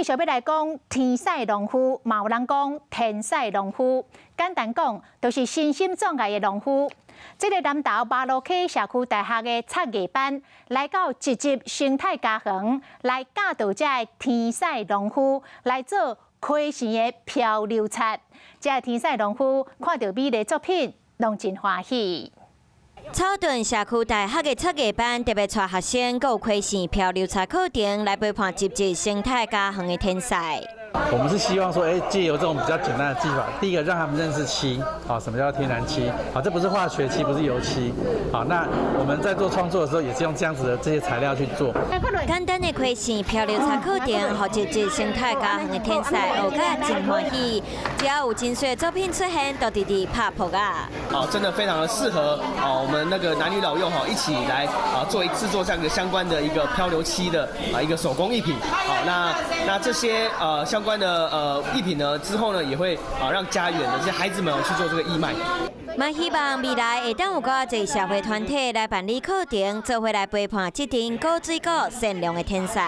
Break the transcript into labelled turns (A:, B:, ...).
A: 續欲來講天使農夫，嘛有人講天使農夫。簡單講，就是身心障礙的農夫。這个南投麻蘆溪社區大學的插藝班，來到集集生態家園，來教導這个天使農夫來做溪線的漂流漆。這个天使農夫看著美麗作品，攏真歡喜。
B: 草屯社區大學的插藝班特別帶學生，閣有溪線漂流漆課程來陪伴集集生態家園的天使。
C: 我們是希望說，藉由這種比較簡單的技法，第一個讓他們認識漆，啊，什麼叫天然漆？啊，這不是化學漆，不是油漆，好，那我們在做創作的時候，也是用這樣子的這些材料去做。
B: 簡單的溪線漂流漆課程，予集集生態家園的天使學甲真歡喜。只要有真媠作品出現，都直直拍噗仔。
D: 哦，真的非常的適合哦，我們那個男女老幼哈一起來啊做一製作這樣一個相關的一個漂流漆的啊一個手工藝品。好，那這些相關的藝品呢，之後呢也會啊讓家園的這些孩子們去做這個義賣。
B: 嘛希望未來會當有閣濟社會團體來辦理課程，做伙來陪伴這陣古水果善良的天使。